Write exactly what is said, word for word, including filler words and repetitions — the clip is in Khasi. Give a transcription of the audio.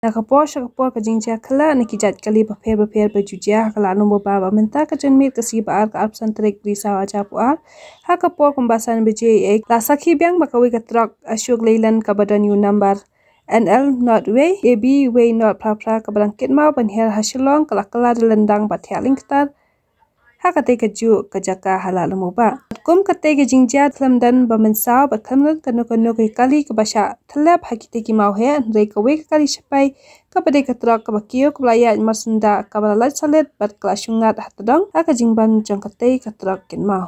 Na ka por sha ka por ka jingjia khleh na ki jait kali bapher bapher ba ju jia ha ka Lad Luang Prabha ba mynta ka janmiet ka sngi ba ar ka arphew san tarik Risaw hajar arphew ar, ha ka por kumba san baje ïa la sakhi biang ba kawei ka trok Ashok Leyland kaba don ïa u nambar N L not wei A B wei not phra phra kaba dang kit maw ban her ha Shillong ka la kylla da lyndang bad thiah lyngktar ha katei ka juh ka jaka ha Lad Luang Prabha. Kum katei ka jingjia khlem don ba mynsaw bad khlem don kano kano ka kali kaba shah thlep ha kitei ki mawheh, hynrei kawei ka kali shaphai kaba dei ka trok kaba kiew kaba la ïaid marsyndah kaba la lait salit bad ka la shong ngat ha tdong ha ka jingbam jong katei ka trok kit maw.